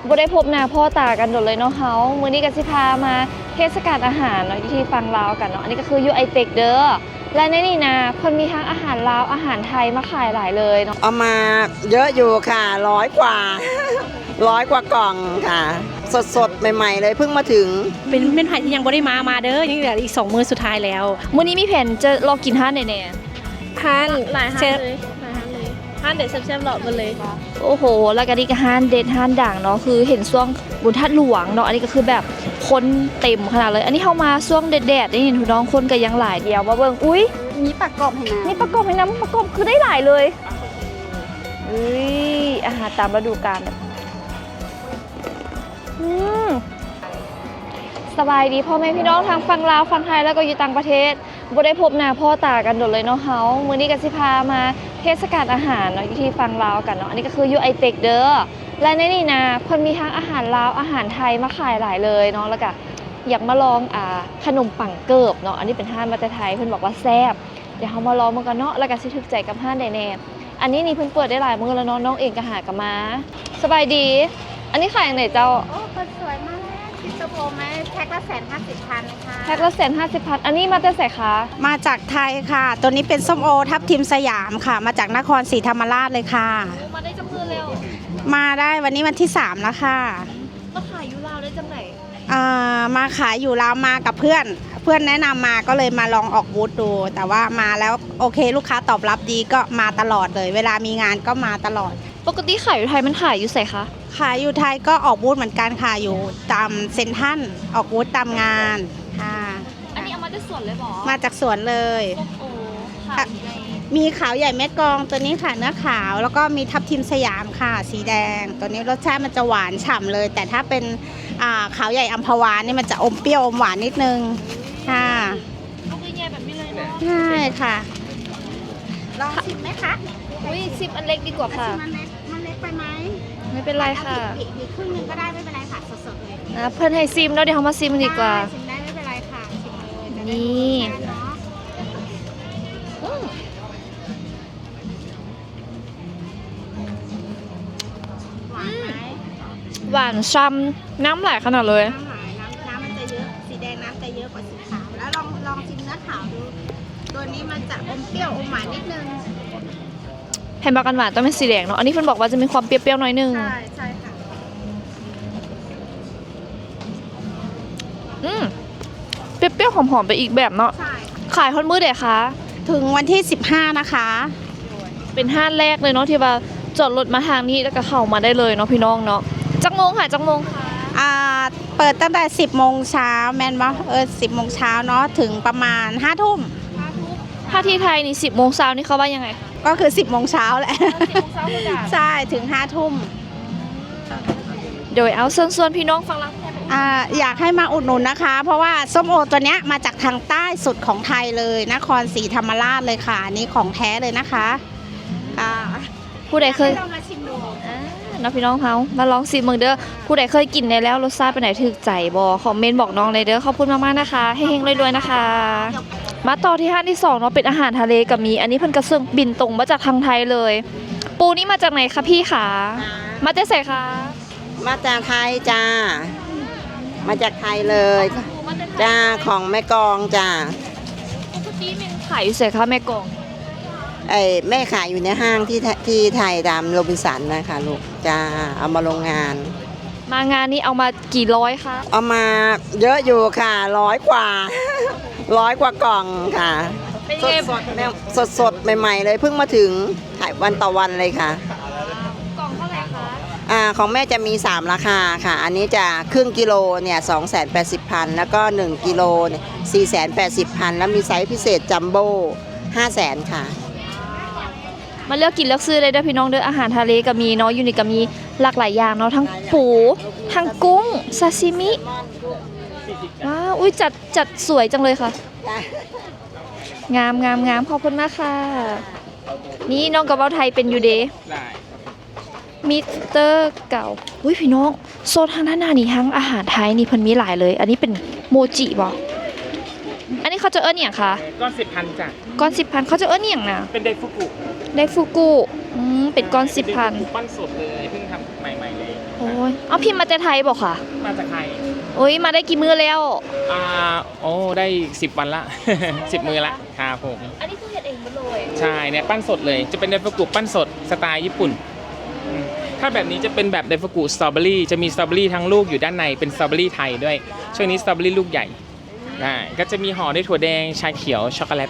ບໍ່ໄດ້ພົບໜ້າພໍ້ຕາກັນດົນເລີຍເນາະເຮົາ. ມື້ນີ້ກໍຊິພາມາເທດສະການອາຫານເນາະ ຢູ່ທີ່ຝັ່ງລາວກັນເນາະ. ອັນນີ້ກໍຄືຢູ່ໄອເຕັກເດີ ແລະ ໃນນີ້ນະ ເພິ່ນມີທັງອາຫານລາວ ອາຫານໄທມາຂາຍຫຼາຍເລີຍເນາະ. ເອົາມາເຍາະຢູ່ຄ່ະ ຮ້ອຍກວ່າ ຮ້ອຍກວ່າກ່ອງຄ່ະ ສົດໆ ໃໝ່ໆ ເລີຍ ເພິ່ງມາເຖິງ. ເປັນ ເປັນໃຜທີ່ຍັງບໍ່ໄດ້ມາ ມາເດີ ຍັງເຫຼືອອີກສອງມື້ສຸດທ້າຍແລ້ວ. ມື້ນີ້ມີແຜນຈະເລາະກິນຮ້ານໃດແດ່? ຮ້ານ ຫຼາຍຮ້ານເລີຍ ຫຼາຍຮ້ານເລີຍ. ຮ້ານເດັດແຊບໆ ເລາະເບິ່ງເລີຍ. ໂອ້ໂຫ ແລ້ວກໍນີ້ກໍຮ້ານເດັດຮ້ານດັງເນາະ ຄືເຫັນຊ່ວງບຸນທາດຫຼວງເນາະ ອັນນີ້ກໍຄືແບບຄົນເຕັມຂະໜາດເລີຍ. ອັນນີ້ເຮົາມາຊ່ວງແດດໆ ນີ້ພີ່ນ້ອງ ຄົນກໍຍັງຫຼາຍ. ດຽວມາເບິ່ງ ອຸ້ຍ ມີປາກອບໃຫ້ນຳ ມີປາກອບໃຫ້ນຳ. ປາກອບຄືໄດ້ຫຼາຍເລີຍ. ອຸ້ຍ ອາຫານຕາມລະດູການ. ອືມ ສະບາຍດີພໍ່ແມ່ພີ່ນ້ອງທາງຝັ່ງລາວ ຝັ່ງໄທ ແລ້ວກໍຢູ່ຕ່າງປະເທດ. ບໍ່ໄດ້ພົບໜ້າພໍ້ຕາກັນດົນເລີຍເນາະເຮົາ. ມື້ນີ້ກໍຊິພາມາເທດສະການອາຫານເນາະ ຢູ່ທີ່ຝັ່ງລາວກັນເນາະ. ອັນນີ້ກໍຄືຢູ່ໄອເຕັກເດີ ແລະ ໃນນີ້ນະ ເພິ່ນມີທັງອາຫານລາວ ອາຫານໄທມາຂາຍຫຼາຍເລີຍເນາະ. ແລ້ວກໍຢາກມາລອງ ອ່າ ຂະໜົມປັງເກີບເນາະ ອັນນີ້ເປັນຮ້ານມາແຕ່ໄທ ເພິ່ນບອກວ່າແຊບ. ດຽວເຮົາມາລອງເບິ່ງກັນເນາະ ແລ້ວກໍຊິຖືກໃຈກັບຮ້ານໃດແດ່. ອັນນີ້ນີ້ເພິ່ນເປີດໄດ້ຫຼາຍມື້ແລ້ວເນາະ ນ້ອງເອງກໍຫາກໍມາ. ສະບາຍດີ ອັນນີ້ຂາຍຈັ່ງໃດເຈົ້າ? ໂອ້ ຄົນສວຍມາແລ້ວ ກິນສົ້ມໂອໄໝ ແພັກລະແສນຫ້າສິບພັນຄ່ະ. ແພັກລະແສນຫ້າສິບພັນ ອັນນີ້ມາແຕ່ໃສຄະ? ມາຈາກໄທຄ່ະ. ຕົວນີ້ເປັນສົ້ມໂອທັບທິມສະຫຍາມຄ່ະ ມາຈາກນະຄອນສີທຳມະລາດເລີຍຄ່ະ. ໂອ້ ມາໄດ້ຈັກມື້ແລ້ວ? ມາໄດ້ ວັນນີ້ວັນທີສາມແລ້ວຄ່ະ. ມາຂາຍຢູ່ລາວໄດ້ຈັ່ງໃດ? ອ່າ ມາຂາຍຢູ່ລາວ ມາກັບເພື່ອນ ເພື່ອນແນະນຳມາ ກໍເລີຍມາລອງອອກບູດດູ ແຕ່ວ່າມາແລ້ວໂອເຄ ລູກຄ້າຕອບຮັບດີ ກໍມາຕະຫຼອດເລີຍ ເວລາມີງານກໍມາຕະຫຼອດ. ປົກກະຕິຂາຍຢູ່ໄທມັນຂາຍຢູ່ໃສຄະ? ຂາຍຢູ່ໄທກໍອອກບູດເໝືອນກັນຄ່ະ ຢູ່ຕາມເຊັນທັນ ອອກບູດຕາມງານ. ອ່າ ອັນນີ້ເອົາມາຈາກສວນເລີຍບໍ? ມາຈາກສວນເລີຍ. ມີຂາວໃຫຍ່ແມ່ກອງ ຕົວນີ້ຄ່ະ ເນື້ອຂາວ ແລ້ວກໍມີທັບທິມສະຫຍາມຄ່ະ ສີແດງ. ຕົວນີ້ລົດຊາດມັນຈະຫວານສະເລີຍ ແຕ່ຖ້າເປັນ ອ່າ ຂາວໃຫຍ່ອັມພະວານີ້ ມັນຈະອົມປ່ຽວອົມຫວານນິດໜຶ່ງຄ່ະ. ລູກໃຫຍ່ໆ ແບບນີ້ເລີຍເນາະ. ໃຊ່ຄ່ະ. ລອງຊິມໄໝຄະ? ອຸ້ຍ ຊິມອັນເລັກດີກວ່າຄ່ະ. ຊິມອັນເລັກ ມັນເລັກໄປໄໝ? ໄມ່ເປັນໄລຄ່ະ. ບີບ ບີບ ບີບຄຶ່ງໜຶ່ງກໍໄດ້ ໄມ່ເປັນໄລຄ່ະ ສົດໆ ເລີຍ. ອ່າ ເພິ່ນໃຫ້ຊິມເນາະ ດຽວເຮົາມາຊິມດີກວ່າ. ໄດ້ ຊິມໄດ້ ໄມ່ເປັນໄລຄ່ະ ຊິມເອົາເລີຍ. ນີ້ ອືມ ຫວານໄໝ? ຫວານຊໍ່າ ນ້ຳຫຼາຍຂະໜາດເລີຍ. ນ້ຳຫຼາຍ ນ້ຳ ນ້ຳມັນຈະເຍອະ ສີແດງນ້ຳຈະເຍອະກວ່າສີຂາວ. ແລ້ວລອງ ລອງຊິມເນື້ອຂາວດູ ຕົວນີ້ມັນຈະອົມປ່ຽວອົມຫວານນິດໜຶ່ງ. ໃຫ້ມັກອັນຫວານຕ້ອງເປັນສີແດງເນາະ. ອັນນີ້ເພິ່ນບອກວ່າຈະມີຄວາມປ່ຽວໆ ໜ້ອຍໜຶ່ງ. ໃຊ່ ໃຊ່ຄ່ະ. ອືມ ປ່ຽວໆ ຫອມໆ ໄປອີກແບບເນາະ. ໃຊ່. ຂາຍຮອດມື້ໃດຄະ? ເຖິງວັນທີສິບຫ້ານະຄະ. ເປັນຮ້ານແລກເລີຍເນາະ ທີ່ວ່າຈອດລົດມາທາງນີ້ ແລ້ວກໍເຂົ້າມາໄດ້ເລີຍເນາະ ພີ່ນ້ອງເນາະ. ຈັກໂມງຫາຈັກໂມງຄະ? ອ່າ ເປີດຕັ້ງແຕ່ສິບໂມງເຊົ້າ ແມ່ນບໍ່? ເອີ ສິບໂມງເຊົ້າເນາະ ເຖິງປະມານຫ້າທຸ່ມ. ຫ້າທຸ່ມ. ຖ້າທີ່ໄທນີ້ ສິບໂມງເຊົ້ານີ້ ເຂົາວ່າຍັງໄງ? ກໍຄືສິບໂມງເຊົ້າແຫຼະ. ສິບໂມງເຊົ້າຄືກັນ. ໃຊ່ ເຖິງຫ້າທຸ່ມ. ໂດຍ ເອົາ ເຊີນຊວນພີ່ນ້ອງຝັ່ງລາວ ອ່າ ຢາກໃຫ້ມາອຸດໜູນນະຄະ ເພາະວ່າສົ້ມໂອຕົວເນີ້ຍມາຈາກທາງໃຕ້ສຸດຂອງໄທເລີຍ ນະຄອນສີທຳມະລາດເລີຍຄ່ະ. ອັນນີ້ຂອງແທ້ເລີຍນະຄະ. ອ່າ ຜູ້ໃດເຄີຍ ລອງມາຊິມດູ. ອ່າ ເນາະ ພີ່ນ້ອງເຮົາ ມາລອງຊິມເບິ່ງເດີ. ຜູ້ໃດເຄີຍກິນແດ່ແລ້ວ ລົດຊາດເປັນໃດ ຖືກໃຈບໍ່? ຄອມເມັນບອກນ້ອງແດ່ເດີ. ຂອບຄຸນມາກໆ ນະຄະ ເຮັງໆ ລວຍໆ ນະຄະ. ມາຕໍ່ທີ່ຮ້ານທີສອງເນາະ ເປັນອາຫານທະເລກໍມີ. ອັນນີ້ເພິ່ນກໍສົ່ງບິນຕົງມາຈາກທາງໄທເລີຍ. ປູນີ້ມາຈາກໃນຄະພີ່ຂາ? ມາແຕ່ໃສຄະ? ມາຈາກໄທຈ້າ ມາຈາກໄທເລີຍ. ຂອງປູມາແຕ່ໄທ. ຈ້າ ຂອງແມ່ກອງຈ້າ. ປົກກະຕິແມ່ນຂາຍຢູ່ໃສຄະແມ່ກອງ? ເອີ ແມ່ຂາຍຢູ່ໃນຫ້າງທີ່ ທີ່ໄທ ຕາມໂຣບິນສັນນະຄະລູກ. ຈ້າ ເອົາມາລົງງານ. ມາງານນີ້ເອົາມາ ກີ່ຮ້ອຍຄະ? ເອົາມາເຍອະຢູ່ຄ່ະ ຮ້ອຍກວ່າ ຮ້ອຍກວ່າກ່ອງຄ່ະ. ເປັນໄງ? ສົດໆ ແມ່ ສົດໆ ໃໝ່ໆ ເລີຍ ເພິ່ງມາເຖິງ ຂາຍວັນຕໍ່ວັນເລີຍຄ່ະ. ກ່ອງເທົ່າໃດຄະ? ອ່າ ຂອງແມ່ຈະມີສາມລາຄາຄ່ະ. ອັນນີ້ຈະຄຶ່ງກິໂລເນ່ຍ ສອງແສນແປດສິບພັນ ແລ້ວກໍໜຶ່ງກິໂລເນ່ຍ ສີ່ແສນແປດສິບພັນ ແລ້ວມີໄຊພິເສດຈັມໂບ້ ຫ້າແສນຄ່ະ. ມາເລືອກກິນເລືອກຊື້ໄດ້ເດີພີ່ນ້ອງເດີ. ອາຫານທະເລກໍມີເນາະ ຢູ່ນີ້ກໍມີຫຼາກຫຼາຍຢ່າງເນາະ ທັງປູ ທັງກຸ້ງ ຊາຊິມິ. ວ້າວ ອຸ້ຍ ຈັດ ຈັດສວຍຈັງເລີຍຄ່ະ. ງາມໆໆ ຂອບຄຸນມາກຄ່ະ. ນີ້ນ້ອງກໍເວົ້າໄທເປັນຢູ່ເດ. ມິດເຕີເກົ່າ. ອຸ້ຍ ພີ່ນ້ອງ ໂຊນທາງດ້ານໜ້ານີ້ ທາງອາຫານໄທນີ້ເພິ່ນມີຫຼາຍເລີຍ. ອັນນີ້ເປັນໂມຈິບໍ? ອັນນີ້ເຂົາເຈົ້າເອີ້ນຫຍັງຄະ? ກ້ອນສິບພັນຈ້ະ. ກ້ອນສິບພັນ ເຂົາເຈົ້າເອີ້ນຫຍັງນະ? ເປັນໄດຟຸກຸ. ໄດຟຸກຸ. ອືມ ເປັນກ້ອນສິບພັນ. ເປັນໄດຟຸກຸປັ້ນສົດເລີຍ ເພິ່ງທຳໃໝ່ໆ ເລີຍ. ໂອ້ ໂອ້ຍ ເອົາ ພິມມາແຕ່ໄທບໍ່ຄະ? ມາຈາກໄທ. ໂອ້ຍ ມາໄດ້ກີ່ມື້ແລ້ວ? ອ່າ ໂອ້ ໄດ້ສິບວັນລະ ສິບມື້ລະ ຄັບຜົມ. ອັນນີ້ຄືເຮັດເອງໝົດເລີຍ? ໃຊ່ ເນຍ ປັ້ນສົດເລີຍ ຈະເປັນໄດຟຸກຸປັ້ນສົດສະໄຕຍີ່ປຸ່ນ. ອືມ ຖ້າແບບນີ້ຈະເປັນແບບໄດຟຸກຸສະຕໍເບີຣີ ຈະມີສະຕໍເບີຣີທັງລູກຢູ່ດ້ານໃນ ເປັນສະຕໍເບີຣີໄທດ້ວຍ. ຊ່ວງນີ້ສະຕໍເບີຣີລູກໃຫຍ່. ອ່າ ກໍຈະມີຫໍ່ດ້ວຍຖົ່ວແດງ ຊາຂຽວ ຊັອກໂກແລັດ.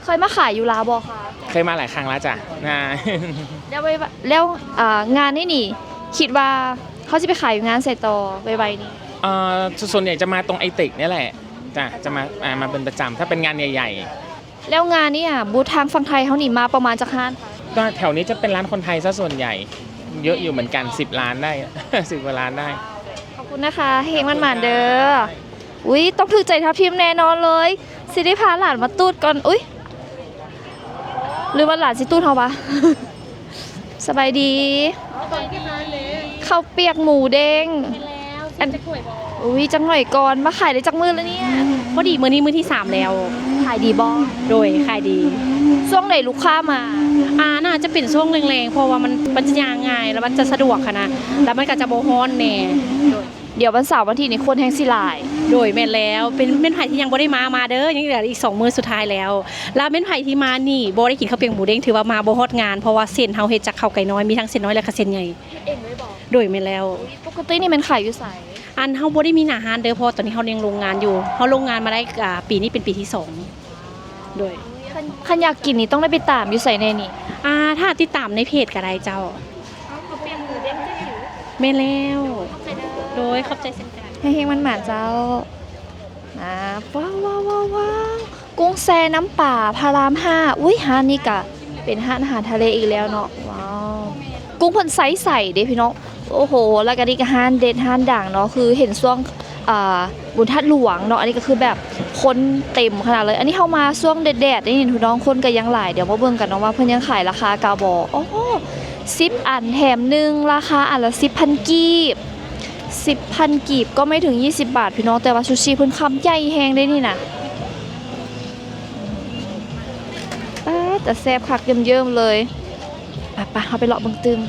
ເຄີຍມາຂາຍຢູ່ລາວບໍ່ຄະ? ເຄີຍມາຫຼາຍຄັ້ງແລ້ວຈ້ະ. ອ່າ ແລ້ວ ແລ້ວ ອ່າ ງານນີ້ນີ້ ຄິດວ່າເຮົາຊິໄປຂາຍຢູ່ງານໃສຕໍ່ໄວໆນີ້? ເອີ ສ່ວນໃຫຍ່ຈະມາຕົງໄອເຕັກນີ້ແຫຼະ ຈະ ຈະມາ ອ່າ ມາເປັນປະຈຳ ຖ້າເປັນງານໃຫຍ່ໆ. ແລ້ວງານນີ້ອະ ບູດທາງຝັ່ງໄທເຮົານີ້ມາປະມານຈັກຮ້ານຄະ? ກໍແຖວນີ້ຈະເປັນຮ້ານຄົນໄທຊະສ່ວນໃຫຍ່ ເຍອະຢູ່ເໝືອນກັນ ສິບຮ້ານໄດ້ ສິບກວ່າຮ້ານໄດ້. ຂອບຄຸນນະຄະ ເຮັງໆໝານໆເດີ. ອຸ້ຍ ຕ້ອງຖືກໃຈທັບທິມແນ່ນອນເລີຍ. ຊິໄດ້ພາຫຼານມາຕູດກ່ອນ. ອຸ້ຍ ຫຼືວ່າຫຼານຊິຕູດເຮົາວະ? ສະບາຍດີ. ເຂົ້າປຽກໝູເດ້ງ. ອັນ ອຸ້ຍ ຈັກໜ້ອຍກ່ອນ. ມາຂາຍໄດ້ຈັກມື້ແລ້ວເນຍ? ພໍດີມື້ນີ້ມື້ທີສາມແລ້ວ. ຂາຍດີບໍ່? ໂດຍ ຂາຍດີ. ຊ່ວງໃດລູກຄ້າມາ? ອ່າ ໜ້າຈະເປັນຊ່ວງແລງໆ ເພາະວ່າມັນ ມັນຈະຍ່າງງ່າຍ ແລ້ວມັນຈະສະດວກຫັ້ນນະ ແລ້ວມັນກໍຈະບໍ່ຮ້ອນແດ່. ໂດຍ. ດຽວວັນເສົາວັນອາທິດນີ້ຄົນແຮ່ງຊິຫຼາຍ. ໂດຍ ແມ່ນແລ້ວ ເປັນ ແມ່ນໃຜທີ່ຍັງບໍ່ໄດ້ມາ ມາເດີ ຍັງເຫຼືອອີກສອງມື້ສຸດທ້າຍແລ້ວ. ແລ້ວແມ່ນໃຜທີ່ມານີ້ບໍ່ໄດ້ກິນເຂົ້າປຽກໝູເດ້ງ ຖືວ່າມາບໍ່ຮອດງານ ເພາະວ່າເສັ້ນເຮົາເຮັດຈາກເຂົ້າໄກ່ນ້ອຍ ມີທັງເສັ້ນນ້ອຍ ແລະກະເສັ້ນໃຫຍ່. ເຮັດເອງເລີຍບໍ່? ໂດຍ ແມ່ນແລ້ວ. ປົກກະຕິນີ້ແມ່ນຂາຍຢູ່ໃສ? ອັນ ເຮົາບໍ່ໄດ້ມີໜ້າຮ້ານເດີ ເພາະວ່າຕອນນີ້ເຮົາຍັງໂຮງງານຢູ່ ເຮົາໂຮງງານມາໄດ້ ອ່າ ປີນີ້ເປັນປີທີສອງ. ໂດຍ. ຄັນ ຄັນຢາກກິນນີ້ຕ້ອງໄດ້ໄປຕາມຢູ່ໃສແດ່ນີ້? ອ່າ ຖ້າຕິດຕາມໃນເພຈກໍໄດ້ເຈົ້າ. ເອົາ ເຂົ້າປຽກໝູເດ້ງຈິ້ວ. ແມ່ນແລ້ວ. ໂດຍ ຂອບໃຈເຊັ່ນກັນ. ເຮັງໆໝານໆເຈົ້າ. ອ່າ ວ້າວໆໆໆ ກຸ້ງແຊ່ນ້ຳປາພະລາມຫ້າ. ອຸ້ຍ ຮ້ານນີ້ກະເປັນຮ້ານອາຫານທະເລອີກແລ້ວເນາະ. ວ້າວ ກຸ້ງເພິ່ນໃສໆເດ້ພີ່ນ້ອງ. ໂອ້ໂຫ ແລ້ວກະນີ້ກະຮ້ານເດັດຮ້ານດັງເນາະ ຄືເຫັນຊ່ວງ ອ່າ ບຸນທາດຫຼວງເນາະ ອັນນີ້ກໍຄືແບບຄົນເຕັມຂະໜາດເລີຍ. ອັນນີ້ເຮົາມາຊ່ວງແດດໆ ນີ້ພີ່ນ້ອງ ຄົນກໍຍັງຫຼາຍ. ດຽວມາເບິ່ງກັນເນາະວ່າເພິ່ນຍັງຂາຍລາຄາເກົ່າບໍ່. ໂອ້ໂຫ ສິບອັນແຖມໜຶ່ງ ລາຄາອັນລະສິບພັນກີບ. ສິບພັນກີບກໍໄມ່ເຖິງຍີ່ສິບບາດພີ່ນ້ອງ ແຕ່ວ່າຊູຊິເພິ່ນຄຳໃຫຍ່ແຮງເດ້ນີ້ນະ. ປາດ ຕາແຊບຄັກເຢີ້ມໆເລີຍ. ໄປໆ ເຮົາໄປເລາະເບິ່ງຕື່ມ.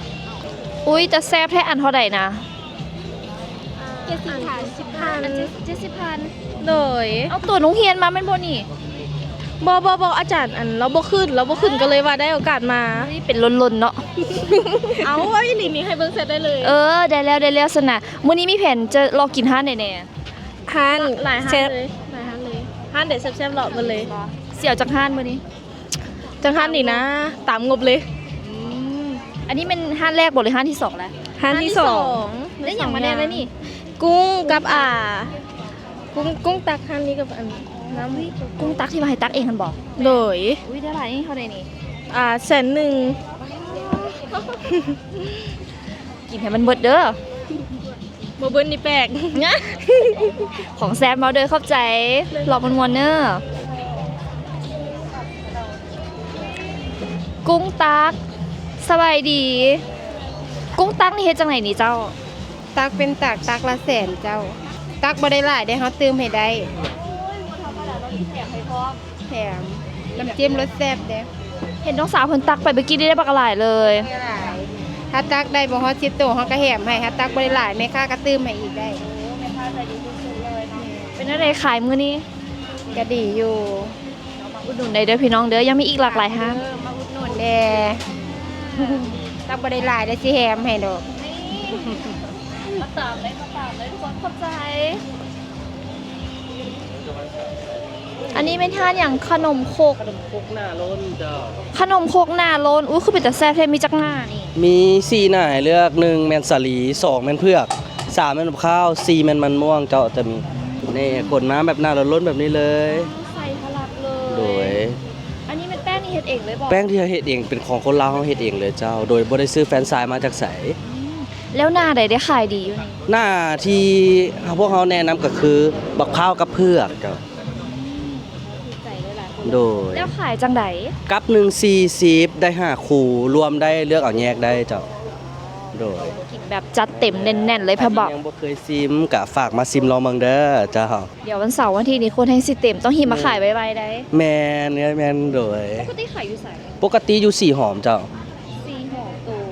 ອຸ້ຍ ຕາແຊບແທ້. ອັນເທົ່າໃດນະ? ເຈັດສິບພັນ. ເຈັດສິບພັນ. ເຈັດສິບພັນ. ໂດຍ. ເອົາ ຕົວໂຮງຮຽນມາແມ່ນບໍ່ນີ້? ບໍ່ ບໍ່ ບໍ່ ອາຈານ ອັນ ລາວບໍ່ຂຶ້ນ ລາວບໍ່ຂຶ້ນ ກໍເລີຍວ່າໄດ້ໂອກາດມາ. ເປັນລົນໆເນາະ. ເອົາ ເວົ້າອີ່ຫຼີນີ້ ໃຫ້ເບິ່ງແຊດໄດ້ເລີຍ. ເອີ ໄດ້ແລ້ວ ໄດ້ແລ້ວຊັ້ນນະ. ມື້ນີ້ມີແຜນຈະເລາະກິນຮ້ານໃດແດ່? ຮ້ານ ຫຼາຍຮ້ານເລີຍ ຫຼາຍຮ້ານເລີຍ. ຮ້ານໃດແຊບໆ ເລາະເບິດເລີຍ. ຊິເອົາຈັກຮ້ານມື້ນີ້? ຈັກຮ້ານນີ້ນະ ຕາມງົບເລີຍ. ອືມ ອັນນີ້ແມ່ນຮ້ານແລກບໍ່ ຫຼືຮ້ານທີສອງແລ້ວ? ຮ້ານທີສອງ. ໄດ້ຫຍັງມາແດ່ລະນີ້? ກຸ້ງກັບ ອ່າ ກຸ້ງ ກຸ້ງຕັກຮ້ານນີ້ກັບອັນ ນ້ຳ ກຸ້ງຕັກທີ່ວ່າໃຫ້ຕັກເອງຫັ້ນບໍ່? ໂດຍ. ອຸ້ຍ ໄດ້ຫຼາຍນີ້ ເທົ່າໃດນີ້? ອ່າ ແສນໜຶ່ງ. ກິນໃຫ້ມັນເບິດເດີ. ບໍ່ເບິດນີ້ແປກ. ຂອງແຊບເອົາເດີ ຂອບໃຈ. ເລາະມ່ວນໆເດີ. ກຸ້ງຕັກ ສະບາຍດີ. ກຸ້ງຕັກນີ້ເຮັດຈັ່ງໃດນີ້ເຈົ້າ? ຕັກເປັນຕັກ ຕັກລະແສນເຈົ້າ. ຕັກບໍ່ໄດ້ຫຼາຍເດ້ ເຮົາຕື່ມໃຫ້ໄດ້. ແຖມ ນ້ຳຈິ້ມລົດແຊບເດ້. ເຫັນນ້ອງສາວເພິ່ນຕັກໄປເມື່ອກີ້ນີ້ໄດ້ບັກຫຼາຍເລີຍ. ຖ້າຕັກໄດ້ບໍ່ຮອດສິບໂຕ ເຮົາກໍແຖມໃຫ້ ຖ້າຕັກບໍ່ໄດ້ຫຼາຍ ແມ່ຄ້າກໍຕື່ມໃຫ້ອີກໄດ້. ໂອ້ ແມ່ຄ້າໃຈດີສຸດໆເລີຍເນາະ. ເປັນແນວໃດຂາຍມື້ນີ້? ກໍດີຢູ່. ມາອຸດໜູນໄດ້ເດີພີ່ນ້ອງເດີ ຍັງມີອີກຫຼາກຫຼາຍຮ້ານ. ເອີ ມາອຸດໜູນແດ່. ຕັກບໍ່ໄດ້ຫຼາຍ ດຽວຊິແຖມໃຫ້ດອກ. ນີ້ ມາຕາມເລີຍ ມາຕາມເລີຍທຸກຄົນ ຂອບໃຈ. ອັນນີ້ແມ່ນຮ້ານຫຍັງ? ຂະໜົມຄົກ ຂະໜົມຄົກໜ້າໂລ້ນເຈົ້າ. ຂະໜົມຄົກໜ້າໂລ້ນ. ອຸ້ຍ ຄືເປັນຕາແຊບແທ້. ມີຈັກໜ້ານີ້? ມີສີ່ໜ້າໃຫ້ເລືອກ ໜຶ່ງແມ່ນສາລີ ສອງແມ່ນເຜືອກ ສາມແມ່ນບັກພ້າວ ສີ່ແມ່ນມັນມ່ວງເຈົ້າ. ຈະມີ ນີ້ ຂົນມາແບບໜ້າໂລ້ນໆແບບນີ້ເລີຍ. ອໍ ໃສ່ທະລັກເລີຍ. ໂດຍ. ອັນນີ້ແມ່ນແປ້ງນີ້ເຮັດເອງເລີຍບໍ່? ແປ້ງທີ່ເຮົາເຮັດເອງ ເປັນຂອງຄົນລາວເຮົາເຮັດເອງເລີຍເຈົ້າ ໂດຍບໍ່ໄດ້ຊື້ແຟຣນໄຊມາຈາກໃສ. ອືມ ແລ້ວໜ້າໃດໄດ້ຂາຍດີຢູ່ນີ້? ໜ້າທີ່ພວກເຮົາແນະນຳກໍຄືບັກພ້າວກັບເຜືອກເຈົ້າ. ອືມ ຖືກໃຈຫຼາຍໆຄົນ. ໂດຍ. ແລ້ວຂາຍຈັ່ງໃດ? ກັບໜຶ່ງສີ່ສິບ ໄດ້ຫ້າຄູ່ ລວມໄດ້ ເລືອກເອົາແຍກໄດ້ເຈົ້າ. ໂດຍ. ກິນແບບຈັດເຕັມແໜ້ນໆເລີຍ ພະບອກ. ຍັງບໍ່ເຄີຍຊິມ ກະຝາກມາຊິມລອງເບິ່ງເດີເຈົ້າ. ດຽວວັນເສົາວັນອາທິດນີ້ຄົນແຮ່ງຊິເຕັມ ຕ້ອງຮີບມາຂາຍໄວໆໄດ໋. ແມ່ນ ແມ່ນ ໂດຍ. ປົກກະຕິຂາຍຢູ່ໃສ? ປົກກະຕິຢູ່ສີຫອມເຈົ້າ. ສີຫອມ. ໂດຍ.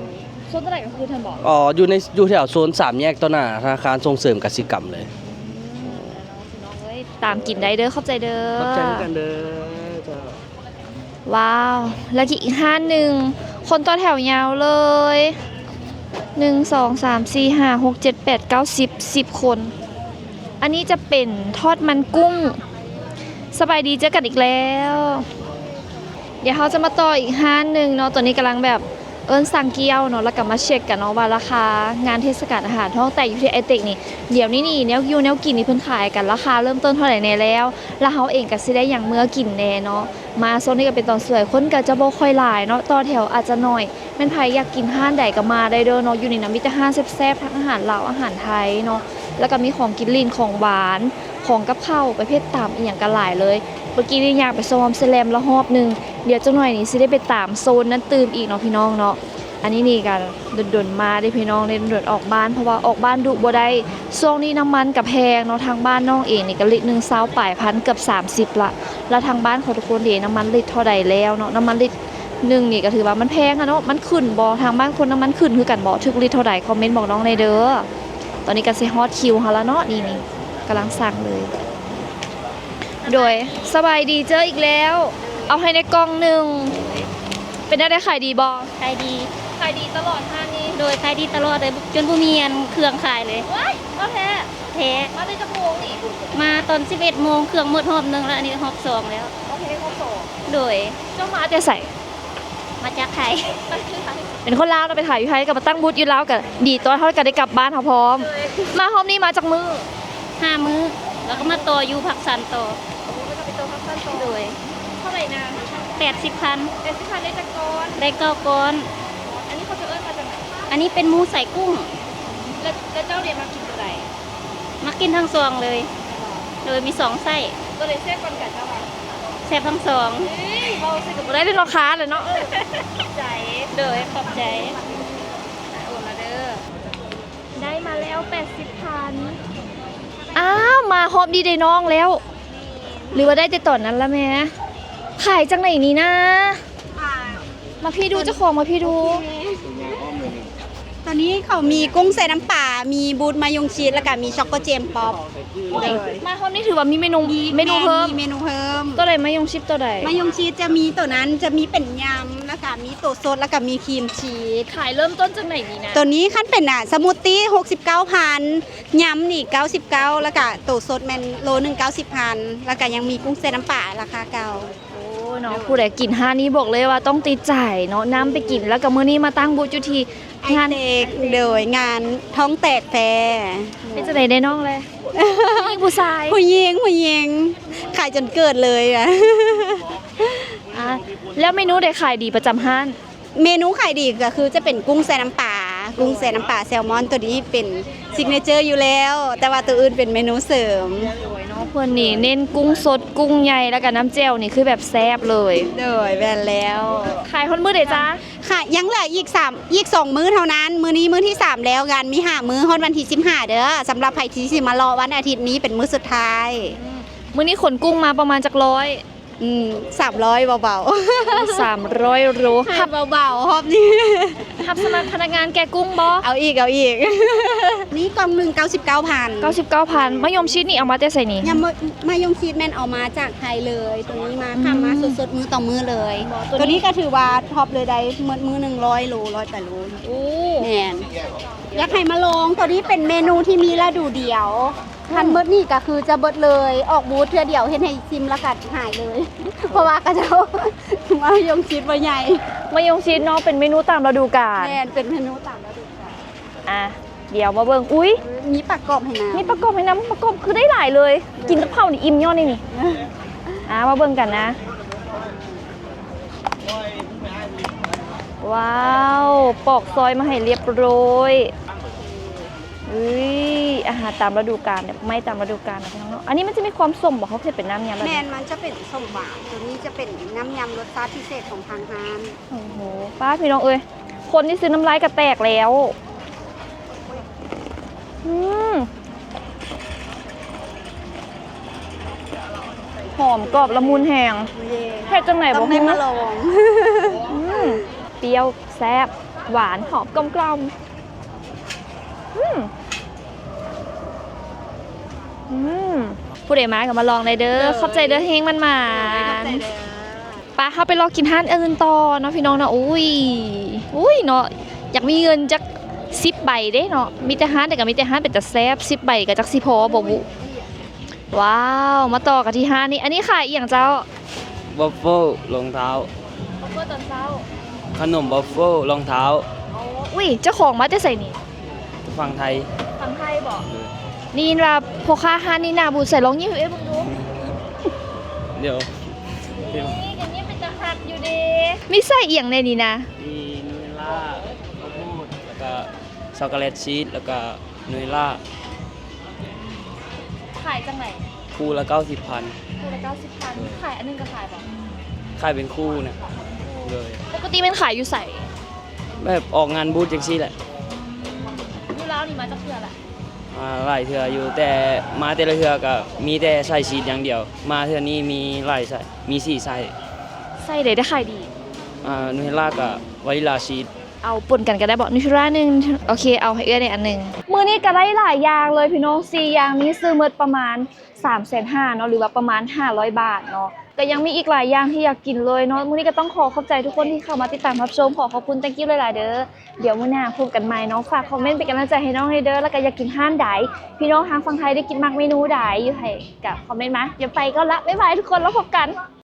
ໂຄ ນເທົ່າໃດກໍຄືທັນບໍ່? ອໍ ຢູ່ໃນ ຢູ່ແຖວໂຊນສາມແຍກຕໍ່ໜ້າທະນາຄານສົ່ງເສີມກະສິກຳເລີຍ. ອືມ ເນາະ ພີ່ນ້ອງເອີຍ ຕາມກິນໄດ້ເດີ ຂອບໃຈເດີ. ຂອບໃຈຄືກັນເດີເຈົ້າ. ວ້າວ ແລ້ວກໍອີກຮ້ານໜຶ່ງ ຄົນຕໍ່ແຖວຍາວເລີຍ ໜຶ່ງ ສອງ ສາມ ສີ່ ຫ້າ ຫົກ ເຈັດ ແປດ ເກົ້າ ສິບ ສິບຄົນ. ອັນນີ້ຈະເປັນທອດມັນກຸ້ງ. ສະບາຍດີ ເຈີກັນອີກແລ້ວ. ດຽວເຮົາຈະມາຕໍ່ອີກຮ້ານໜຶ່ງເນາະ. ຕອນນີ້ກຳລັງແບບເອີ້ນສັ່ງກ້ຽວເນາະ ແລ້ວກໍມາເຊັກກັນເນາະວ່າລາຄາງານເທດສະການອາຫານທ້ອງແຕກຢູ່ທີ່ໄອເຕັກນີ້ ດຽວນີ້ນີ້ ແນວຢູ່ແນວກິນທີ່ເພິ່ນຂາຍກັນ ລາຄາເລີ່ມຕົ້ນເທົ່າໃດແດ່ແລ້ວ ແລ້ວເຮົາເອງກໍຊິໄດ້ຫຍັງເມືອກິນແດ່ເນາະ. ມາຊ່ວງນີ້ກໍເປັນຕອນສວຍ ຄົນກໍຈະບໍ່ຄ່ອຍຫຼາຍເນາະ ຕໍ່ແຖວອາດຈະໜ້ອຍ. ແມ່ນໃຜຢາກກິນຮ້ານໃດກໍມາໄດ້ເດີເນາະ ຢູ່ນີ້ນະມີແຕ່ຮ້ານແຊບໆ ທັງອາຫານລາວ ອາຫານໄທເນາະ ແລ້ວກໍມີຂອງກິນຫຼິ້ນ ຂອງຫວານ ຂອງກັບເຂົ້າ ປະເພດຕຳອີ່ຫຍັງກໍຫຼາຍເລີຍ. ເມື່ອກີ້ນີ້ຍ່າງໄປຊອມແຊແລມລະຮອບໜຶ່ງ ດຽວຈັກໜ້ອຍນີ້ຊິໄດ້ໄປຕາມໂຊນນັ້ນຕື່ມອີກເນາະ ພີ່ນ້ອງເນາະ. ອັນນີ້ນີ້ກໍດົນໆມາເດ້ພີ່ນ້ອງເດ້ ດົນໆອອກບ້ານ ເພາະວ່າອອກບ້ານດຸບໍ່ໄດ້. ຊ່ວງນີ້ນ້ຳມັນກໍແພງເນາະ ທາງບ້ານນ້ອງເອງນີ້ກໍລິດໜຶ່ງຊາວປາຍພັນ ເກືອບສາມສິບລະ ແລ້ວທາງບ້ານຂອງທຸກຄົນເດ ນ້ຳມັນລິດເທົ່າໃດແລ້ວເນາະ? ນ້ຳມັນລິດໜຶ່ງນີ້ກໍຖືວ່າມັນແພງຫັ້ນເນາະ ມັນຂຶ້ນບໍ່? ທາງບ້ານຄົນນ້ຳມັນຂຶ້ນຄືກັນບໍ່? ຖືກລິດເທົ່າໃດ? ຄອມເມັນບອກນ້ອງແດ່ເດີ. ຕອນນີ້ກໍຊິຮອດຄິວເຮົາລະເນາະ ນີ້ໆ ກຳລັງສັ່ງເລີຍ. ໂດຍ ສະບາຍດີເຈີອີກແລ້ວ ເອົາໃຫ້ແດ່ກ່ອງໜຶ່ງ. ເປັນແນວໃດ ຂາຍດີບໍ່? ຂາຍດີ ຂາຍດີຕະຫຼອດຮ້ານນີ້. ໂດຍ ຂາຍດີຕະຫຼອດເລີຍ ຈົນບໍ່ມີອັນເຄື່ອງຂາຍເລີຍ. ວ້າຍ ເອົາແທ້ ແທ້. ມາແຕ່ຈັກໂມງນີ້? ມາຕອນສິບເອັດໂມງ ເຄື່ອງໝົດຮອບໜຶ່ງແລ້ວ ອັນນີ້ຮອບສອງແລ້ວ. ໂອເຄ ຮອບສອງ. ໂດຍ ເຈົ້າມາແຕ່ໃສ? ມາຈາກໄທ. ເປັນຄົນລາວເນາະ ໄປຂາຍຢູ່ໄທ ກໍມາຕັ້ງບູດຢູ່ລາວ ກໍດີຕົວະ ເຮົາກໍໄດ້ກັບບ້ານເຮົາພ້ອມ. ໂດຍ ມາຮອບນີ້ມາຈັກມື້? ຫ້າມື້ ແລ້ວກໍມາຕໍ່ຢູ່ພາກສັນຕໍ່. ໂອ້ ແລ້ວກໍໄປຕໍ່ພາກສັນຕໍ່. ໂດຍ ເທົ່າໃດນະ? ແປດສິບພັນ. ແປດສິບພັນ ໄດ້ຈັກກ້ອນ? ໄດ້ເກົ້າກ້ອນ. ອັນນີ້ເຂົາຈະເອີ້ນວ່າຈັ່ງໃດ? ອັນນີ້ເປັນໝູໃສ່ກຸ້ງ. ແລ້ວ ແລ້ວເຈົ້າເດ ມັກກິນຕົວໃດ? ມັກກິນທັງສອງເລີຍ. ໂດຍ ມີສອງໄສ້. ຕົວໃດແຊບກວ່າກັນເຈົ້າວ່າ? ແຊບທັງສອງ. ເອີຍ ເວົ້າໃສ່ກໍບໍ່ໄດ້ເລີຍເນາະ ຄ້າແຫຼະເນາະ. ເອີ ຂອບໃຈ. ໂດຍ ຂອບໃຈ. ໂອນມາເດີ. ໄດ້ມາແລ້ວແປດສິບພັນ. ອ້າວ ມາຮອບນີ້ໄດ້ນ້ອງແລ້ວ ຫຼືວ່າໄດ້ແຕ່ຕອນນັ້ນລະແມ່? ຂາຍຈັ່ງໃດນີ້ນາ? ມາພີ້ດູ ເຈົ້າຂອງມາພີ້ດູ. ຕອນນີ້ເຂົາມີກຸ້ງແຊ່ນ້ຳປາ ມີບູດມາຍົງຊີສ ແລ້ວກະມີຊັອກໂກແຈມປັອບ. ມາຮອບນີ້ຖືວ່າມີເມນູ ມີ ເມນູເພີ່ມ ມີເມນູເພີ່ມ. ຕົວໃດ ມາຍົງຊີສຕົວໃດ? ມາຍົງຊີສຈະມີຕົວນັ້ນ ຈະມີເປັນຍຳ ແລ້ວກະມີໂຕສົດ ແລ້ວກະມີຄຣີມຊີສ. ຂາຍເລີ່ມຕົ້ນຈັ່ງໃດນີ້ນະ? ຕົວນີ້ຄັນເປັນ ອາ ສະມູດຕີ້ ຫົກສິບເກົ້າພັນ, ຍຳນີ້ ເກົ້າສິບເກົ້າ ແລ້ວກະໂຕສົດແມ່ນໂລໜຶ່ງ ເກົ້າສິບພັນ ແລ້ວກະຍັງມີກຸ້ງແຊ່ນ້ຳປາລາຄາເກົ່າ. ໂອ້ຍເນາະ ຜູ້ໃດກິນຮ້ານນີ້ບອກເລີຍວ່າຕ້ອງຕິດໃຈເນາະ ນຳໄປກິນ. ແລ້ວກໍມື້ນີ້ມາຕັ້ງບູດຢູ່ທີ່ງານ ໄອເຕັກ ໂດຍ ງານທ້ອງແຕກແຟ. ເປັນຈັ່ງໃດແດ່ນ້ອງແລ? ຜູ້ຍິງຜູ້ຊາຍ? ຜູ້ຍິງ ຜູ້ຍິງ ຂາຍຈົນເກີດເລີຍ. ອາ ແລ້ວເມນູໃດຂາຍດີປະຈຳຮ້ານ? ເມນູຂາຍດີກໍຄືຈະເປັນກຸ້ງແຊ່ນ້ຳປາ ກຸ້ງແຊ່ນ້ຳປາແຊລມອນ ຕົວນີ້ເປັນຊິກເນເຈີຢູ່ແລ້ວ ແຕ່ວ່າຕົວອື່ນເປັນເມນູເສີມ. ໂດຍເນາະ ເພິ່ນນີ້ເນັ້ນກຸ້ງສົດ ກຸ້ງໃຫຍ່ ແລ້ວກໍນ້ຳແຈ່ວນີ້ຄືແບບແຊບເລີຍ. ໂດຍ ແມ່ນແລ້ວ. ຂາຍຮອດມື້ໃດຈ໊ະ? ຂາຍ ຍັງເຫຼືອອີກສາມ ອີກສອງມື້ເທົ່ານັ້ນ. ມື້ນີ້ມື້ທີສາມແລ້ວ ງານມີຫ້າມື້ ຮອດວັນທີສິບຫ້າເດີ. ສຳລັບໃຜທີ່ຊິມາເລາະ ວັນອາທິດນີ້ເປັນມື້ສຸດທ້າຍ. ອືມ ມື້ນີ້ຂົນກຸ້ງມາປະມານຈັກຮ້ອຍ? ອືມ ສາມຮ້ອຍເບົາໆ. ສາມຮ້ອຍໂລ. ຫາຍເບົາໆຮອບນີ້. ຮັບສະໝັກພະນັກງານແກະກຸ້ງບໍ່? ເອົາອີກ ເອົາອີກ. ນີ້ກ່ອງໜຶ່ງ ເກົ້າສິບເກົ້າພັນ. ເກົ້າສິບເກົ້າພັນ. ມະຍົງຊີດນີ້ເອົາມາແຕ່ໃສນີ້? ຍຳມະ ມະຍົງຊີດແມ່ນເອົາມາຈາກໄທເລີຍ. ຕົວນີ້ມາ ອືມ ຂ້າມມາສົດໆ ມື້ຕໍ່ມື້ເລີຍ. ຕົວນີ້ກໍຖືວ່າທັອບເລີຍ ໄດ້ໝົດມື້ໜຶ່ງຮ້ອຍໂລ ຮ້ອຍປາຍໂລ. ໂອ້ ແມ່ນ. ຢາກໃຫ້ມາລອງ ຕົວນີ້ເປັນເມນູທີ່ມີລະດູດຽວ. ຄັນເບິດນີ້ກໍຄືຈະເບິດເລີຍ ອອກບູດເທື່ອດຽວເຮັດໃຫ້ຊິມແລ້ວກໍຫາຍເລີຍ ເພາະວ່າເຂົາເຈົ້າມາຍົງຊີດບໍ່ໃຫຍ່. ມາຍົງຊີດເນາະ ເປັນເມນູຕາມລະດູການ. ແມ່ນ ເປັນເມນູຕາມລະດູການ. ອ່ະ ດຽວມາເບິ່ງ ອຸ້ຍ ມີປາກອບໃຫ້ນຳ ມີປາກອບໃຫ້ນຳ. ປາກອບຄືໄດ້ຫຼາຍເລີຍ ກິນກັບເຂົ້ານີ້ອີ່ມຍ້ອນນີ້. ອ່ະ ມາເບິ່ງກັນນະ. ວ້າວ ປອກຊອຍມາໃຫ້ລຽບຮ້ອຍ. ອຸ້ຍ ອາຫານຕາມລະດູການ ດອກໄມ້ຕາມລະດູການເນາະ ພີ່ນ້ອງເນາະ. ອັນນີ້ມັນຈະມີຄວາມສົ້ມບໍ່? ເຂົາເຮັດເປັນນ້ຳຍຳແບບນີ້. ແມ່ນ ມັນຈະເປັນສົ້ມຫວານ. ຕົວນີ້ຈະເປັນນ້ຳຍຳລົດຊາດພິເສດຂອງທາງຮ້ານ. ໂອ້ໂຫ ປ້າ ພີ່ນ້ອງເອີຍ ຄົນນີ້ຊື້ນ້ຳລາຍກະແຕກແລ້ວ. ອືມ ຫອມກອບລະມຸນແຮງ. ເຮັດຈັ່ງໃດບໍ່ຮູ້ ຕ້ອງໄດ້ມາລອງ. ອືມ ປ່ຽວ ແຊບ. ຫວານ ຫອມ ກົມກ່ອມ. ອືມ ອືມ ຜູ້ໃດມາກໍມາລອງໄດ້ເດີ. ໂດຍ ຂອບໃຈເດີ ເຮງໆ ໝານໆ. ໂດຍ ຂອບໃຈເດີ. ປະ ເຮົາໄປລອກກິນຮ້ານອື່ນຕໍ່ເນາະ ພີ່ນ້ອງເນາະ. ອຸ້ຍ ອຸ້ຍເນາະ ຢາກມີເງິນຈັກສິບໃບເດ້ເນາະ. ມີແຕ່ຮ້ານໃດກໍມີແຕ່ຮ້ານເປັນຕາແຊບ ສິບໃບກໍຈັກຊິພໍບໍ່ບຸ. ວ້າວ ມາຕໍ່ກັນທີ່ຮ້ານນີ້ ອັນນີ້ຂາຍອີ່ຫຍັງເຈົ້າ? ວອບເຟິ້ລ ລອງເທົ້າ. ວອບເຟິ້ຕອນເຊົ້າ. ຂະໜົມວອບເຟິ້ລ ລອງເທົ້າ. ອໍ ອຸ້ຍ ເຈົ້າຂອງມາແຕ່ໃສນີ້? ຝັ່ງໄທ. ຝັ່ງໄທບໍ? ເອີ ໄດ້ຍິນວ່າພໍ່ຄ້າຮ້ານນີ້ໜ້າບູດ ໃສລອງຍິ້ມໃຫ້ເອື້ອຍເບິ່ງດູ. ດຽວ ນີ້ກໍຍິ້ມເປັນຕາຮັກຢູ່ເດ. ມີໃສ່ອີ່ຫຍັງແດ່ນີ້ນະ? ມີນູເທລລ່າ ເຂົ້າໂພດ ແລ້ວກໍຊັອກໂກແລັດຊີສ ແລ້ວກໍນູເທລລ່າ. ຂາຍຈັ່ງໃດ? ຄູ່ລະເກົ້າສິບພັນ. ຄູ່ລະເກົ້າສິບພັນ. ເອີ ຂາຍອັນໜຶ່ງກໍຂາຍບໍ? ຂາຍເປັນຄູ່ນະ. ໂດຍ. ປົກກະຕິແມ່ນຂາຍຢູ່ໃສ? ແບບອອກງານບູດຈັ່ງຊີ້ແຫຼະ. ຢູ່ລາວນີ້ມາຈັກເທື່ອລະ? ມາຫຼາຍເທື່ອຢູ່ ແຕ່ມາແຕ່ລະເທື່ອກໍມີແຕ່ໃສ່ຊີດຢ່າງດຽວ. ມາເທື່ອນີ້ມີຫຼາຍໃສ່ ມີສີ່ໃສ່. ໃສ່ໃດໄດ້ຂາຍດີ? ອ່າ ນູເທລລ່າກັບວານິລາຊີດ. ເອົາປົນກັນກໍໄດ້ບໍ? ນູເທລລ່າໜຶ່ງ. ໂອເຄ ເອົາໃຫ້ເອື້ອຍໄດ້ອັນໜຶ່ງ. ມື້ນີ້ກໍໄດ້ຫຼາຍຢ່າງເລີຍພີ່ນ້ອງ ສີ່ຢ່າງນີ້ຊື້ໝົດປະມານສາມແສນຫ້າເນາະ ຫຼືວ່າປະມານຫ້າຮ້ອຍບາດເນາະ. ກໍຍັງມີອີກຫຼາຍຢ່າງທີ່ຢາກກິນເລີຍເນາະ. ມື້ນີ້ກໍຕ້ອງຂໍຂອບໃຈທຸກຄົນທີ່ເຂົ້າມາຕິດຕາມຮັບຊົມ. ຂໍຂອບຄຸນ thank you ຫຼາຍໆເດີ. ດຽວມື້ໜ້າພົບກັນໃໝ່ເນາະ. ຝາກຄອມເມັນເປັນກຳລັງໃຈໃຫ້ນ້ອງແດ່ເດີ. ແລ້ວກໍຢາກກິນຮ້ານໃດ? ພີ່ນ້ອງທາງຝັ່ງໄທໄດ້ກິນມັກເມນູໃດ? ຢູ່ໃຫ້ກໍຄອມເມັນມາ. ດຽວໄປກ່ອນລະ. ບາຍບາຍທຸກຄົນ ແລ້ວພົບກັນ.